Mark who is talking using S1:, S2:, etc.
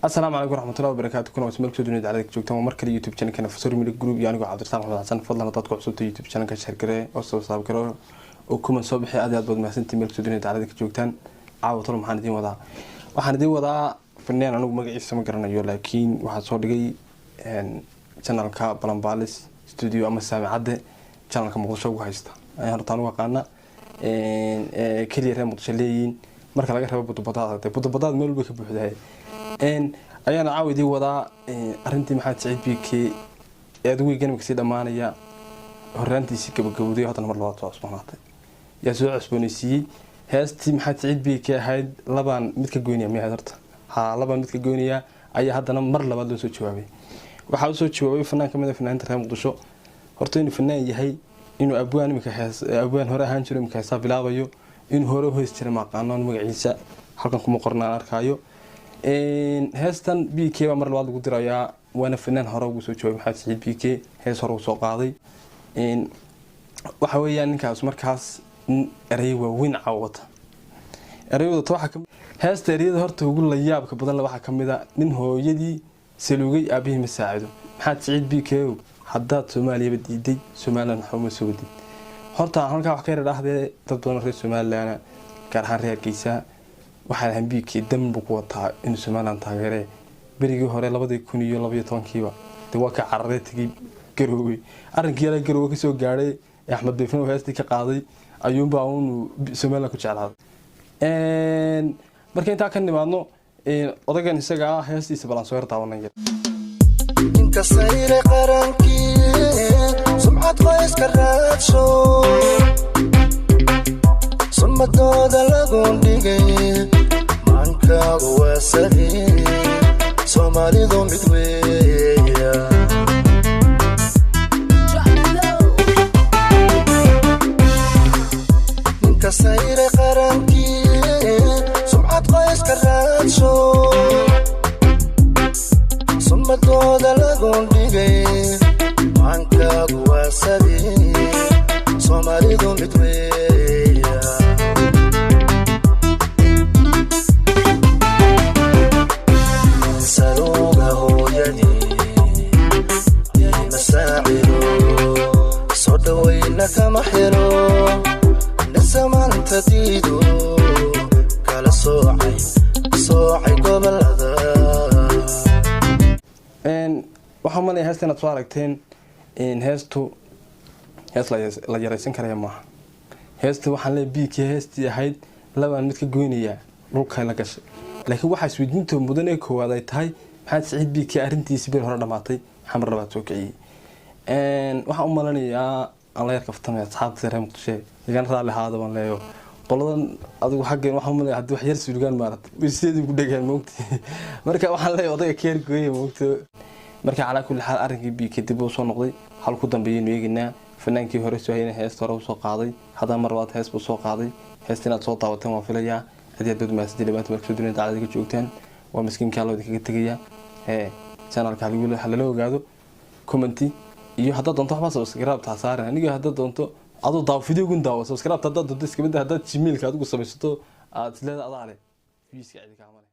S1: Asalaamu calaykum waraxmatullahi wabarakaatu. Kuna waa meel kusoo dunida cadaga joogtaan. Waa mar kale YouTube channelkana Fasori Media Group iyo anigoo Cabdirasaaq Maxamed Xasan. Fadlan haddaad ku cusubtay YouTube channelka, share garee oo subscribe garee oo comment soo bixi. Aad iyo aad baad mahadsantihiin meel kusoo dunida cadaga joogtaan. Caawa tolo maxaan idiin wadaa? Waxaan idiin wadaa fanaan anigu magaciisa ma garanayo, laakiin waxaan soo dhigay channelka Balanbalis Studio ama Saamicadde, channelka Muqdisho ugu haysta ayaan horta anigu aqaana, keliya reer Muqdisho leeyihiin marka laga reebo budubadaad. Budubadaad meel walba ka buuxdahay. Ayaana caawa idiin wadaa arrintii Maxamed Saciid BK ee aad weeygan imika sii dhammaanaya horraantiisii gabagabowday, haddana mar labaad soo cusboonaatay. Yaa soo cusboonaysiiyey heestii Maxamed Saciid BK ahayd "Labaan mid ka goynaya"? Miyahayd horta? Haa, "Labaan mid ka goynaya" ayaa haddana mar labaad loo soo jawaabay. Waxaa usoo jawaabay fanaan kamid a fanaaniinta reer Muqdisho. Horta inuu fanaan yahay, inuu abwaan imika hees abwaan hore ahaan jiro, imika heesaa bilaabayo, inuu hore u hees jiray maaqaano, magaciisa halkan kuma qornaan arkaayo. Heestan BK baa mar labaad lagu dirayaa, waana fanaan hore ugu soo jawaabay Maxamed Saciid BK, hees hore usoo qaaday. Waxa weeyaan ninkaas markaas nin erey waaweyn caawata ereyada. Waxaa heesta ereyada horta ugu layaabka badan waxaa kamid a "Nin hooyadii saluugay aabihii ma saacido". Maxamed Saciid BK, haddaad Soomaaliyaba diiday, Somaliland waxba ma soo wadid. Horta halkaa wax ka yara dhahdee, dad badan oo reer Somaliland, gaar ahaan reer Hargeysa, waxaa lahan BK dan buu ku wataa inuu Somaliland taageeree. Berigii hore 2012-kiiba dee waa ka cararee tegay Garowe. Arrinkii yara Garowe kasoo gaadhay ee Axmed Bayfan heestii ka qaaday ayuunbaa unu Somaliland ku jeclaaday. Marka intaa ka nimaadno, odagan isaga ah heestiisa balan soo yar daawanaya.
S2: Ninka sayre qarankii sumcad qoyska raadsho, sumadooda lagu dhigay, maankaagu waa sadii, Soomaalidu mid weeya.
S3: Drop low.
S2: Ninka sayre qarankii sumcad qoyska raadsho, sumadooda lagu dhigay, maankaagu waa sadii, Soomaalidu mid weeya. Saluga hooyadii masaacido, soo dhawayna kama helo, nisamaanta diido, kala soocay soocay gobolada.
S1: Waxaan malaya heesta inaad soo aragteen. Heestu hees la yaraysan karaya maaha. Heesta waxaan leeyahay BK heestii ahayd "Labaan mid ka goynayaa" dhulka la gashay, laakiin waxaa isweydiinta mudan ee koowaad ay tahay Maxamed Saciid BK arrintiisi bil hore dhamaatay, maxaa mar labaad soo kiciyey? Waxaan u malanayaa aan la yar kaftamay asxaabta reer Muqdisho, igana raalli ahaada baan leeyo. Qoladan adigu xaggan waxaan u malaya haddii wax yar suugaan maarata way sideedii ku dhegaan moogta. Marka waxaan leeyahay odayga keer gooye moogta. Marka calaa kulli xaal arrinkii BK dib uu soo noqday, hal ku dambeeyaynu eegaynaa. Fanaankii hore soo hayna heesta hore usoo qaaday, haddana mar labaad hees buu soo qaaday. Heesta inaad soo daawateen waan filayaa. Aad iyo aad baad mahadsantihiin dhamaantiin markasoo dunida dacdada ka joogtaan. Waa miskiinkaa loo idinkaga tegaya. Hee, channelka halala ogaado, comment iyo haddaad doonto waxbaa subscribe taa saaran aniga. Haddaad doonto aduu daawo videogun, daawo, subscribe haddaad doonto iska mid, haddaad Gmailka adigu samaysato aad isleeda adaa leh viewska cidi kaama leh.